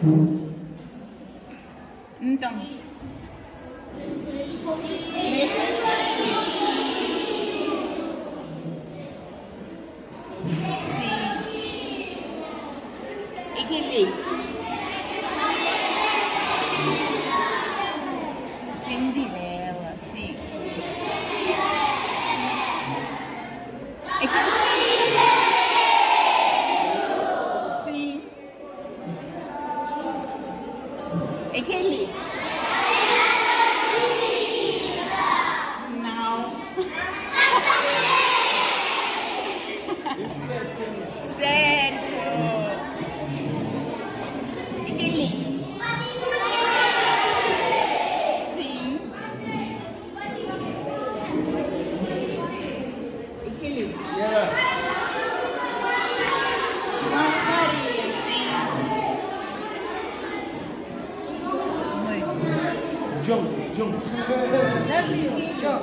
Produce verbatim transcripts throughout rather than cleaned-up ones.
Ntong. Sing. Ekihli. Cinderella, sing. Ekihli. Sing. Ekihli. Now. Santa. Ekihli. Sing. Ekihli. Sing. Jump, jump. Love you, jump.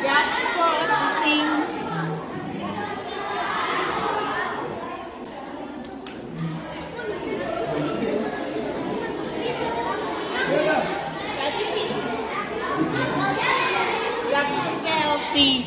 Yak, sing. Rapunzel, sing.